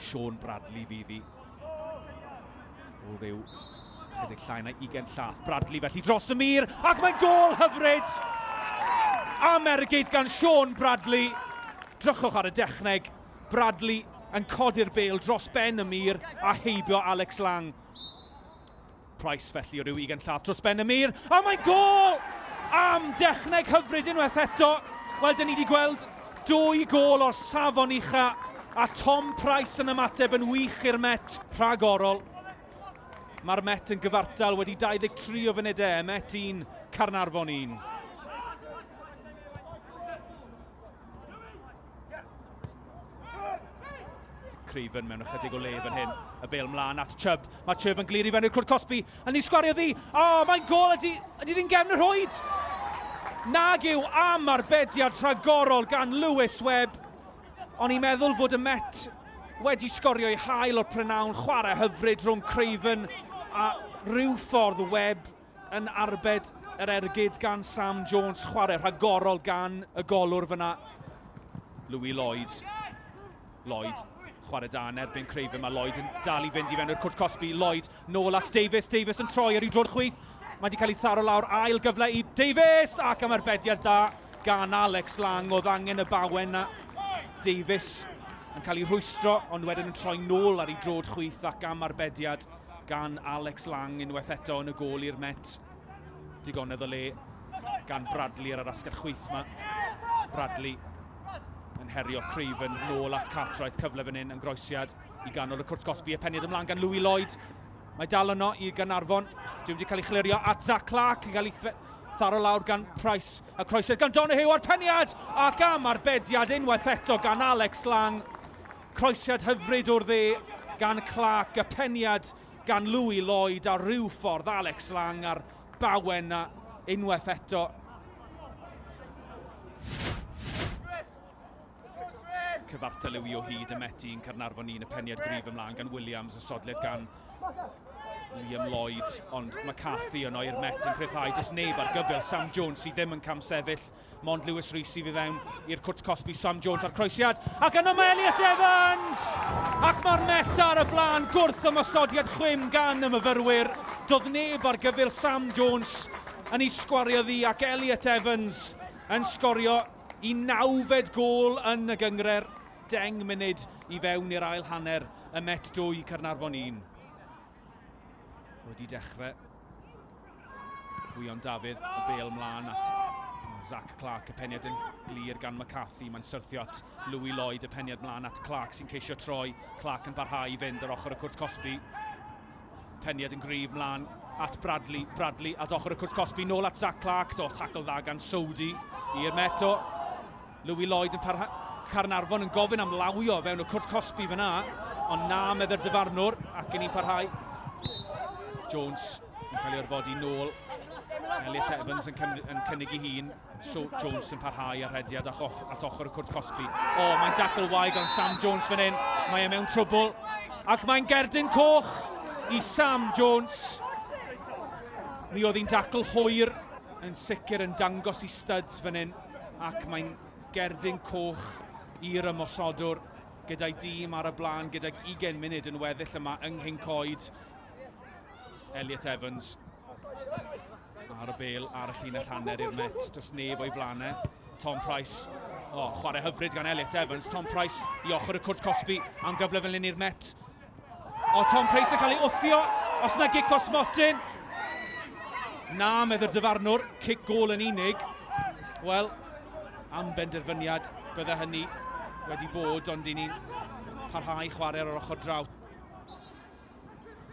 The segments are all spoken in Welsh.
Sean Bradley fydd hi. O ryw chydig llai na 20 llath. Bradley felly dros y mur, ac mae'n gol hyfryd! Am ergyd gan Sean Bradley. Drychwch ar y dechneg. Bradley yn codi'r bêl dros ben y mur a heibio Alex Lang. Price felly o ryw ugain llath dros ben y mur, a mae'n gôl! Am dechneg hyfryd unwaith eto. Wel, dyn ni wedi gweld dwy gôl o'r safon ucha, a Tom Price yn ymateb yn wych i'r Met rhagorol. Mae'r Met yn gyfartal wedi 23 o funudau, Met 1, Caernarfon 1. Craven mewn ychydig o le fan hyn. Y bel mlaen at Chubb. Mae Chubb yn glir i fewn i'r cwrt cosbi. Yn ei sgwario ddi. O, oh, mae'n gol ydy, ydy ddi'n gefn y rhwyd. Nag yw am arbediad rhagorol gan Lewis Webb. O'n i'n meddwl fod y Met wedi sgorio ei hail o'r prynawn. Chwarae hyfryd rhwng Craven a rhyw ffordd Webb yn arbed yr ergyd gan Sam Jones, chwarae rhagorol gan y golwr fyna, Louis Lloyd. Lloyd, chwarae da yn erbyn Craven, mae Lloyd yn dal i fynd i fewn i'r cwrt cosbi. Lloyd nôl at Davies, Davies yn troi ar ei droed chwith. Mae wedi cael ei tharo lawr, ail gyfle i Davies, ac am arbediad dda gan Alex Lang, oedd angen y bawen na. Davies yn cael ei rhwystro, ond wedyn yn troi nôl ar ei droed chwith ac am arbediad gan Alex Lang unwaith eto yn y gôl i'r Met. Digonedd o le gan Bradley ar yr asgell chwith yma. Bradley yn herio Craven nôl at Cartwright, cyfle fan hyn yn groesiad i ganol y cwrt gosbi, y peniad ymlaen gan Louis Lloyd. Mae dal yno i Gaernarfon. Dwi wedi cael ei chlirio at Zach Clark, yn cael ei tharo lawr gan Price. Y croesiad gan Donoghue a'r peniad! Ac am arbediad unwaith eto gan Alex Lang. Croesiad hyfryd o'r dde gan Clark, y peniad gan Louis Lloyd a rhyw ffordd Alex Lang a'r bawen na unwaith eto. Cyfartal yw i o hyd y Met 1, Caernarfon 1, y peniad gryf ymlaen gan Williams, y sodliad gan Liam Lloyd, ond McCarthy yno i'r Met yn rhyddhau, does neb ar gyfyl, Sam Jones sydd ddim yn camsefyll. Mond Lewis Rees sydd i fewn i'r cwrt cosbi, Sam Jones a'r croesiad, ac yna mae Elliot Evans! Ac mae'r Met ar y blaen, gwrth ymosodiad chwim gan y myfyrwyr. Doedd neb ar gyfyl Sam Jones yn ei sgwario ddi, ac Elliot Evans yn sgorio i nawfed gôl yn y gynghrair, 10 munud i fewn i'r ail hanner, y Met 2, Caernarfon 1. Wedi dechrau Gwion Dafydd, y bêl mlaen at Zach Clark, y peniad yn glir gan McCarthy. Mae'n syrthio at Louis Lloyd, y peniad mlaen at Clark sy'n ceisio troi. Clark yn parhau i fynd ar ochr y cwrt cosbi. Peniad yn gryf mlaen at Bradley. Bradley at ochr y cwrt cosbi, nôl at Zach Clark. Do, tackle dda gan Sodi i'r Meto. Louis Lloyd yn parhau. Caernarfon yn gofyn am lawio fewn y cwrt cosbi fyna, ond na medde'r dyfarnwr, ac yn ni'n parhau. Jones yn cael ei orfodi nôl. Elliot Evans yn, yn cynnig ei hun. So Jones yn parhau ar rhediad at, och, at ochr y cwrt cosbi. O, oh, mae'n dacl waig gan Sam Jones fan hyn. Mae e mewn trwbl. Ac mae'n gerdyn coch i Sam Jones. Mi oedd hi'n dacl hwyr yn sicr yn dangos i studs fan hyn ac mae'n gerdyn coch i'r ymosodwr gyda'i dîm ar y blaen gydag 20 munud yn weddill yma yng Nghyncoed. Elliot Evans ar y bel ar y llinell hanner i'r Met. Does neb o'i flaenau. Tom Price. O, oh, chwarae hyfryd gan Elliot Evans. Tom Price i ochr y cwrt cosbi am gyfle fel hyn i'r Met. O, Tom Price yn cael ei wthio. Os na gic o'r smotyn. Na, meddy'r dyfarnwr. Cic gôl yn unig. Wel, am benderfyniad bydde hynny wedi bod, ond i ni'n parhau chwarae ar yr ochr draw.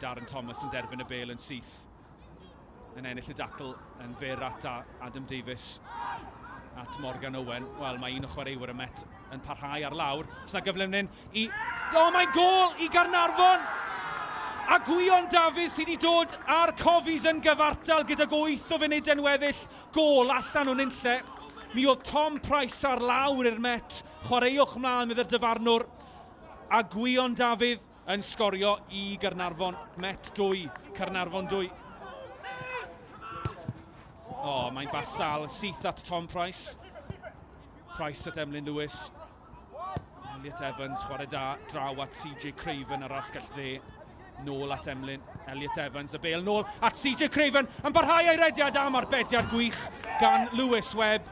Darren Thomas yn derbyn y bel yn syth. Yn ennill y dacl yn fyr at Adam Davies at Morgan Owen. Wel, mae un o chwaraewyr y Met yn parhau ar lawr. Os na gyfle fan hyn i... O, oh, mae'n gôl i Garnarfon! A Gwion Dafydd sydd wedi dod â'r Cofis yn gyfartal gydag 8 o funudau'n weddill. Gôl allan o nunlle. Mi oedd Tom Price ar lawr i'r Met. Chwaraewch mlaen, meddai'r dyfarnwr. A Gwion Dafydd Yn sgorio i Gaernarfon. Met 2, Caernarfon 2. O, oh, mae'n basal syth at Tom Price. Price at Emlyn Lewis. Elliot Evans, chwarae da, draw at CJ Craven ar asgell dde. Nôl at Emlyn, Elliot Evans, y bêl nôl at CJ Craven, yn barhau ei rediad am arbediad gwych gan Lewis Webb.